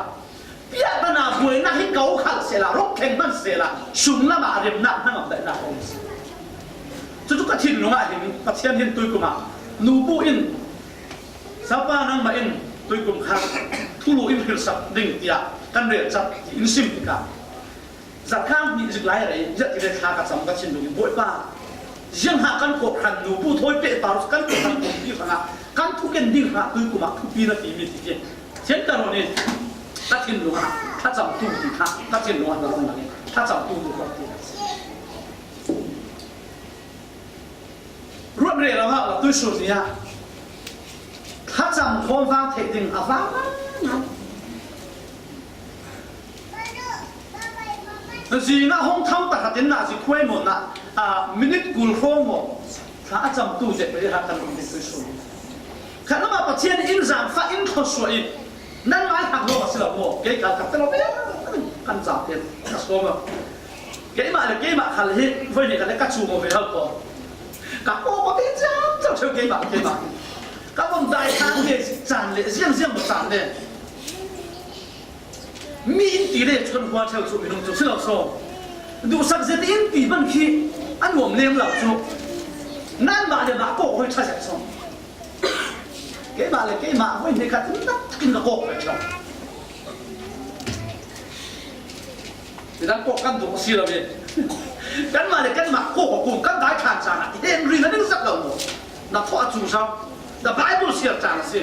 biatak a buainak hi ko khal seh la, rawk thleng hmanh seh la, sunglam ah remnak hnangam daihnak a um seh. Cucu ka thinlung ah hin Pathian hin tuikum ah nubu in, Sapa, nangmah in tuikum kha thulu in hrilsak ding tiah kan relcat ti in sim tikah, zarhkhan hnih zik lai rei ziah ti le thla ka cam ka thinlung in, Bawipa, ziangha kan kawhhran nubu thawi pehpar kan kawhhran pumpi hrangah kan thuken ding hrangah tuikum ah thupi na timi ti khi thian ka rawn i ka thinlung ah thlacamtu ti kha ka thinlung ah na rawn lang i thlacamtu tu kawh ti. Ruat rel lo hlah, tuihsun ni ah thlacam thawmvang theih ding a vang ngai. Zing ah hong tho tahratin na zi khuai maw na, a, minit kul hrawng maw, thla a camtu zet rih hlah kan um ding tuihsun ni. Khat lamah Pathian in zaangfah in thluasuah i, nanmah i hak lawng a si lo maw? Kei kal khat te lo, kan ca te ka sawm lo. Keimah le keimah khal hi voi nih ka le ka cu maw ve hal ko. Ka ko ko te ciam ciam cheu keimah, keimah. Ka von dai khan le caan le ziang ziang maw caan le. Mi in ti le chuan hua cheu cu minung cu si lo saw. Duhsak zet in ti hman khi a nuam lem lo cu. Nanmah le mah kawk hoi ṭha zet saw. Keimah le keimah hoi hnih khat in tak takin ka kawk ve ṭha. Midang kawk kan duh a si lo ve. Kanmah le kanmah kawk a kum kan dai ṭhan caan ah i hen ring a ning zat lo maw? Na thawh a cu zau. The Bible siar caan a si.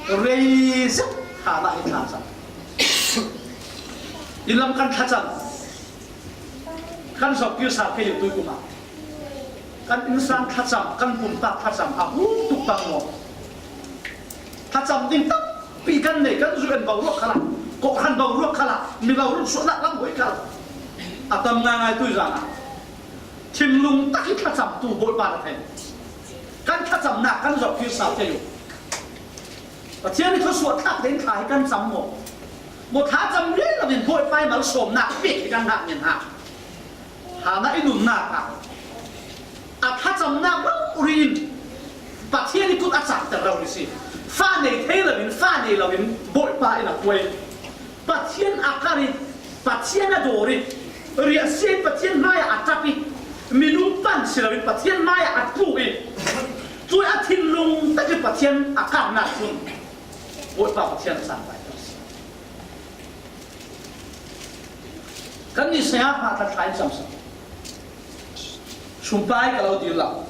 Rei zet hna hi thla cang. I lam kan thlacam. Kan zohkir sal kei tuikum ah kan innsang thlacam, kan pumpak thlacam a hung tuk bang maw? Thlacam ding tampi kan nei, kan zu en boruak khalah, kawhhran boruak khalah, mi boruak suahnak lam hoi kal. A tam ngaingai tuizan ah thinlung tak i thlacamtu Bawipa na thei. Kan thlacamnak kan zohkir sal kei uh. Pathian i thluasuah thlak tein thla hi kan cam maw? Maw, thlacam ngei loin Bawipa i malsawmna pek hi kan ngah men ha. Hana i nunnak ah a thlacamnak rori in Pathian i kut a cakter lo ni si. Fa nei thei loin, fa nei loin Bawipa in a kuai. Pathian a kar i, Pathian a dawr i, riahsia i Pathian hmai ah a tap i, minung pan si loin Pathian hmai ah a tlu i, cui a thinlung tak i Pathian a karnak cun Bawipa Pathian a cangvaiter si. Kan ni saya hna kan thla in camsak. Sumpai ka lo dil lo.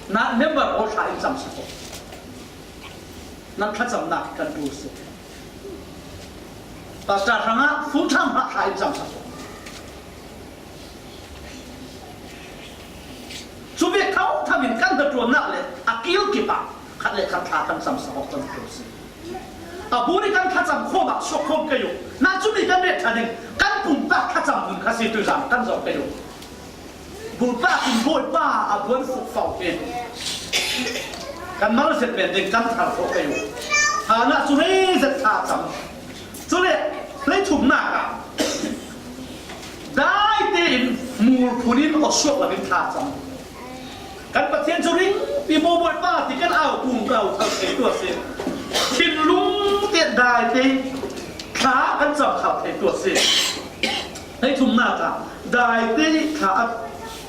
Na member aw thla in camsak aw. Nan thlacamnak kan tul si. Pastor hrangah full time hna thla in camsak aw. Cu ve kho tham in kan hnaṭuannak le a kil kip ah khat le khat thla kan camsak awk kan tul si. A bur i kan thlacam khawm ah suak khawm kei u. Na cumi kan ret ṭha ding, kan pumpak thlacam hmun kha si tuizan kan zoh kei u. Bulpak in Bawipa a buan fukfau hi. Kan mal zet men ding kan thar khawh kei u. Hana cu rei zet thla cam. Cule hleithumnak ah dai tein mul phun in aw suak lo in thla cam. Kan Pathian cu ringpi maw Bawipa ti kan au kung kau thal thei tu a si. Thinlung te dai te thla kan cam khal thei tu a si. Hleithumnak ah dai te thla a,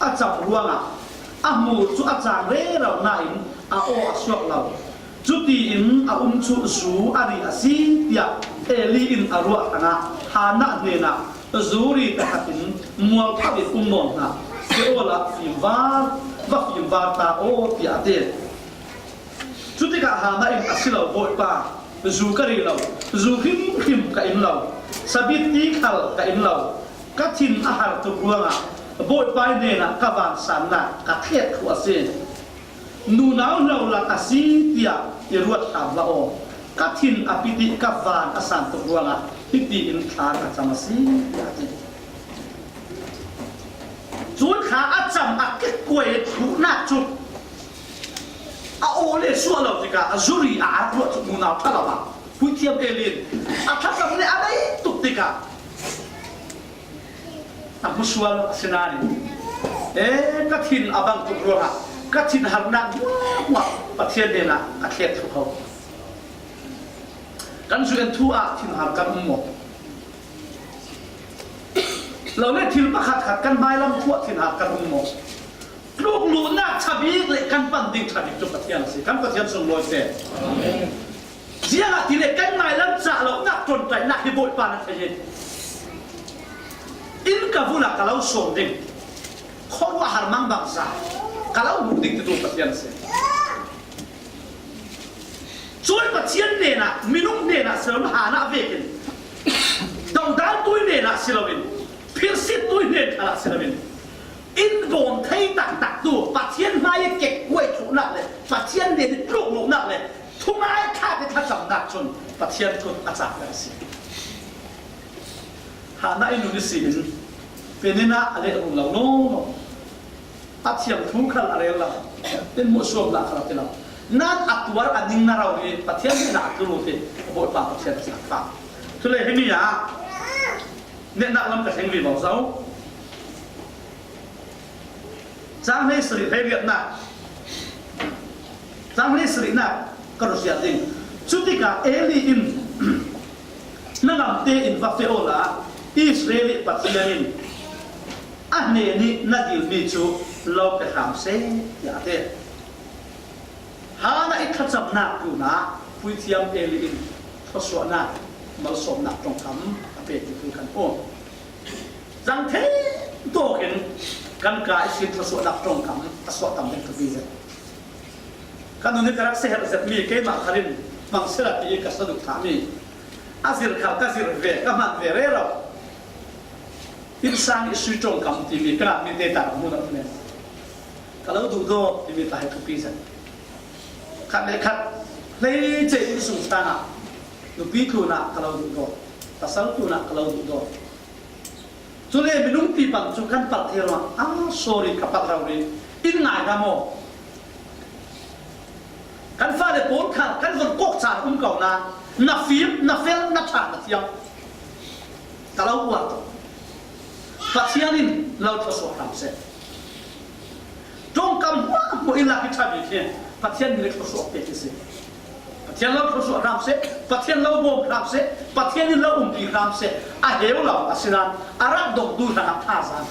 a cam ruangah a hmur cu a cang rero nain a aw a suak lo. Cutiin a um cu zu a ri a si, tiah Eli in a ruah hrangah Hannah hnenah zu ri tahratin mualpho in um nawn hna, Seol ah fimvar, va fimvar ta aw, tiah a ti. Cutikah Hannah in, a si lo, Bawipa, zu ka ri lo, zu hrimhrim ka in lo, sabit ti khal ka in lo, ka thin a har tuk ruangah Bawipa hnenah ka vansannak ka thlet khawh a si. Nunau hlo lak a si tiah i ruat hram hlah aw. Ka thin a pit i ka van a san tuk ruangah hiti in thla ka cam a si, tiah a ti. Cun thla a cam a kekkuai thluhnak cu a aw le suah lo tikah a zu ri a ar ruah cu nunau ṭha lo ah puithiam Eli in a thlacam le a bei tuk tikah a hmusual a si nain, e, ka thin a bang tuk ruangah ka thinharnak hmuahhmuah Pathian hnenah ka thlet thlu ko. Kan zu en thu ah thinhar kan um maw? Lo le thil pakhat khat kan hmailam thu ah thinhar kan um maw? Tlukluhnak ṭha bik le kan pan ding ṭha bik cu Pathian a si. Kan Pathian sunglawi seh. Ziangahtile kan hmailam cah lonak ṭawnṭaihnak hi Bawipa na thei hi. Inn ka vun ah ka lo sawm ding, khuaruahhar mangbangza ka lo hmuh ding titu Pathian a si. Cun Pathian hnenah, minung hnenah si loin, Hannah vekin, dodal tui hnenah si loin, phirsit tui hnen khalah si loin, in bawm thei taktak tu Pathian hmai i kekkuai thluhnak le Pathian hnen i tlukluhnak le thungai thlak i thlacamnak cun Pathian kut a cak a si. Hannah i nu ni si in Peninnah a leh rung lo lawlaw, a thiam thu khal a rel lo, in hmuhsuamnak khal a ti lo. Nan a tuar a ning na rori Pathian hnenah a tlurut hi Bawipa Pathian a cak fa. Cule himi ah netnak lam ka thleng vivo zo. Cang hleisarih hleiriatnak, cang hleisarihnak ka ruat ding. Cutikah Eli in, na ngamte in va feh awla Israel i Pathian in a hnen i na dilmi cu lo pe hram seh, tiah a ti. Hannah i thlacamnak tlunah puithiam Eli in thluasuahnak, malsawmnak ṭongkam a pek titu kan um. Zang thei tawk in kan ka ihsin thluasuahnak ṭongkam a suah tam ding thupi zet. Ka nun i ka rak siaherh zetmi keimah khal in hmang sila ti i ka saduhthahmi a zir khal ka zir ve, ka hman ve rero. Innsang i sui ṭongkam timi ka ngammi te ta ka hmuh lo men. Ka lo duhdaw timi ta hi thupi zet. Khat le khat hleice innsungsang ah nupi tlunah ka lo duhdaw, pasal tlunah ka lo duhdaw. Cule minung tipan cu kan palh thei ruang, ah, sorry, ka palh rori, in ngai hna maw? Kan fale pawl kha kan von kawk caan um ko na, na fim, na fel, na ṭha, na thiam. Ka lo uar tawh. Pathian in lo thluasuah hram seh. Ṭongkam hmuahhmuah in lak hi ṭha bik hi Pathian min a thluasuah pek hi si. Pathian lo thluasuah hram seh, Pathian lo bawm hram seh, Pathian in lo umpi hram seh. A heu lo, asinain a rak dongtu hrangah thazaang.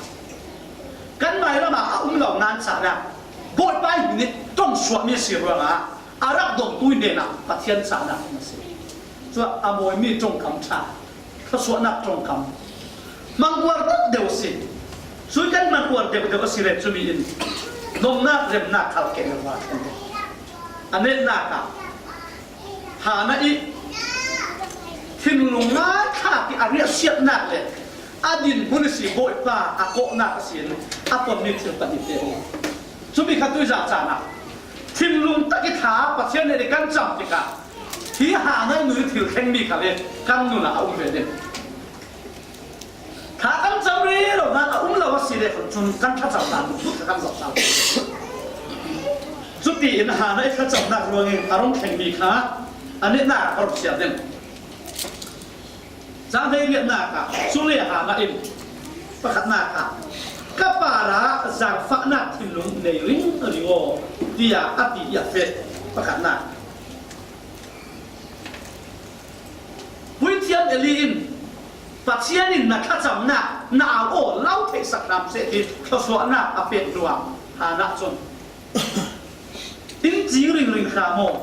Kan mai lamah a um lo nan cahnak Bawipa in ṭongsuahmi a si ruangah a rak dongtu hnenah Pathian cahnak a si. Cuah a mawimi ṭongkam ṭha, thluasuahnak ṭongkam hmang uar deuhdeuh a si. Cui kan hman uar deuhdeuh a si le cumi in nomnak remnak khal kei lo a thlen deuh. A netnak ah Hana i thinlung ngaithlak i a riahsiatnak le a dinhmun a si Bawipa a kawhnak a si in a tonmi thil pahnih te um. Cumi kha tuizan caan ah thinlung tak i thla Pathian nih kan cam tikah hi Hana i nun i thil thlengmi kha le kan nun ah a um ve ding. Thla kan cam rih lo nain a um lo a si le khun cun kan thlacamnak lungput kha kan zoh cang. Cutiin Hana i thlacamnak ruangin a rung thlengmi kha a nihnak a rung siar ding. Cang hleiriatnak ah cule Hana in pakhatnak ah ka parah zaangfahnak thinlung nei ringring aw tiah a ti i a feh pakhatnak. Puithiam Eli in Pathian in na thlacamnak na au aw lo theihsak hram seh ti thluasuahnak a pek hnuah Hana cun in cing ringring hram aw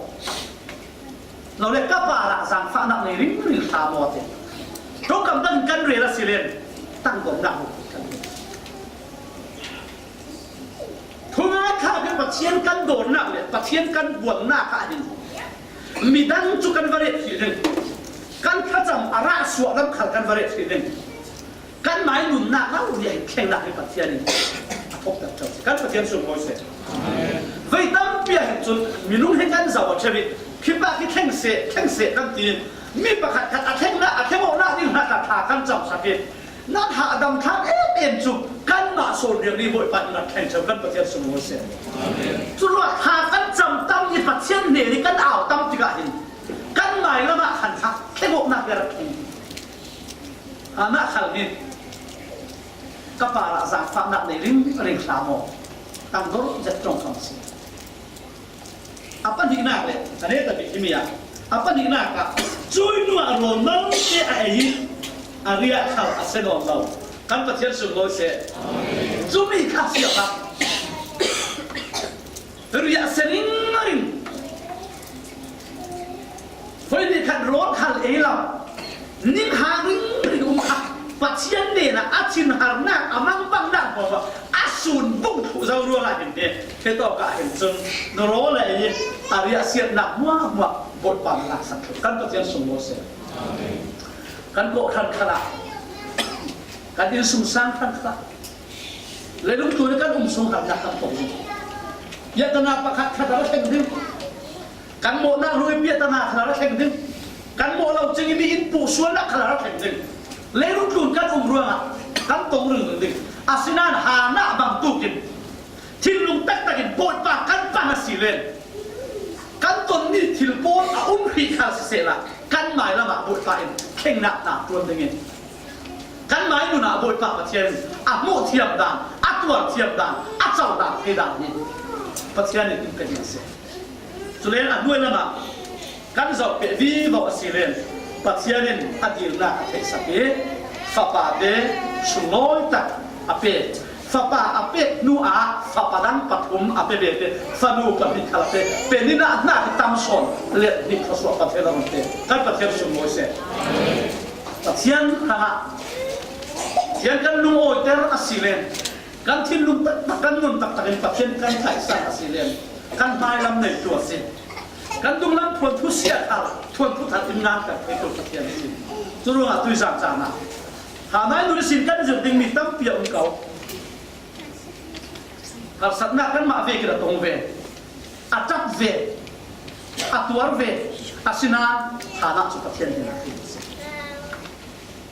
lo le ka parah zaangfahnak nei ringring hram aw ti ṭongkam takin kan rel a si len tangdawmnak kan rel. Thungai kha hi Pathian kan dawnnak le Pathian kan buannak ah hin midang cu kan va ret hrih ding. Kan thlacam a rah suah lam khal kan va ret hrih ding. Kan mai nunnak lo nih hin thlengnak hi Pathian in a thokter ṭheu. Kan Pathian sunglawi seh. Vei tampi ah hin cun minung hi kan zoh a ṭheu i khi pa khi thleng seh, thleng seh kan ti. Mi pakhat khat a thlengnak, a thleng awknak ding hna kha thla kan cam sak i Nan hahdam thlang em em cu kanmah sawn riangri Bawipa in rak thleng ṭheu kan Pathian sunglawi seh. Curuangah thla kan cam tam i Pathian hnen i kan au tam tikah hin kan mai lamah khan thla thleng awknak hi a rak thleng. Hana khal hi ka parah zaangfahnak nei ringring hram aw. Tangdor zet ṭongkam a si. A pahnihnak le a neta bik himi ah a pahnihnak ah cui hnuah rawl malte a ei i a riah khal a si nawn lo. Kan Pathian sunglawi seh. Cumi kha siapa riah a si ringring. Voi ni khat rawl khal ei lo. Ning hang ringring um kha Pathian hnenah a thinharnak a mangbangnak hmuahhmuah a sun bung thluh zo ruangah hin hi. Hi tawkah hin cun na rawl le i a riahsiatnak hmuahhmuah Bawipa na laksak thluh. Kan Pathian sunglawi seh. Kan kawhhran khalah kan innsungsang hran khalah leilung tlun kan um sung harnak kan pom ding. Biahtana pakhat khat a ra thleng ding. Kan mawhnak ruipi a tana kha a ra thleng ding. Kan mawh lo cing i mi in puh sualnak kha a ra thleng ding. Leirung tlun kan um ruangah kan tong ringring ding. Asinain Hana bantukin thinlung taktak in Bawipa kan pan a si len kan tonmi thil pawl a um hrih khal sisehla kan mai lamah Bawipa in thlengnak hna ṭuan dingin kan mai nunah Bawipa Pathian in a hmuh thiam dan, a tuar thiam dan, a cohlan thei dan hi Pathian in in pe ding a si. Cule a hnuai lamah kan zoh peh vivo a si len Pathian in a dilnak a theihsak i fapate sunglawi tak a pe. Fapa a pek hnu ah fapa dang pathum a pe ve te, fanu pahnih khal a pe. Penin ah hna hi tam sawn le hnih thluasuah Pathian a run te. Kan Pathian sunglawi seh. Pathian hrangah Pathian kan lungawiter a si len kan thinlung taktak, kan nun taktak in Pathian kan tlaihsan a si len kan hmailam neitu a si. Kan dunglam phuan thusia khal, phuan thuthar in nganter theitu Pathian a si. Curuangah tuizan caan ah Hana i nun ihsin kan zir dingmi tampi a um ko. Harsatnak kanmah vekin a tong ve, a ṭap ve, a tuar ve, asinain Hana cu Pathian hnenah a si.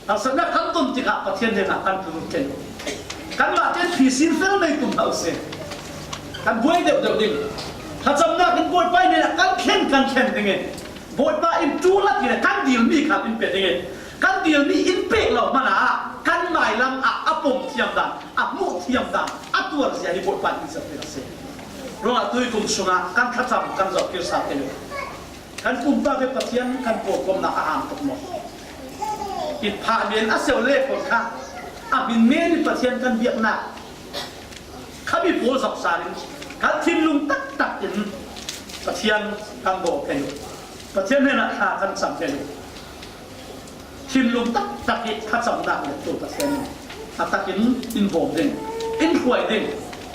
Harsatnak kan ton tikah Pathian hnenah kan tlun ṭheu. Kanmah tein phisin fel nei tum hlah usih. Kan buai deuhdeuh ding. Thlacamnak Kan Bawipa in kan thlen, kan thlen ding e. Bawipa in tu la ti le kan dil mi khat in pe ding e. Kan dil mi in pek lo hmana kan mailam ah a pom thiam dan, a hmuh thiam dan, a tuar zia hi Bawipa in zia pe a si. Ruangah tui kum sungah kan thlacam kan zoh kir sa te le kan pumpak ve Pathian kan pawlkomna a hang tuk maw? I phah lian a seu le kon kha a min ngen i Pathian kan biakna kha mi pawl zok sa ding, kan thinlung taktak in Pathian kan bawl thei uh. Pathian hnenah thla kan cam thei uh. Thinlung taktak i thlacamnak le tu Pathian in a takin in bawm ding, in hruai ding,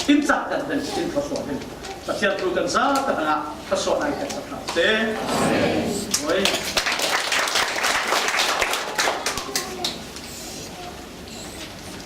in cakdan ding, in thluasuah ding. Pathian thu kan za tak anga thluasuahna i kan sak hna seh. Oi.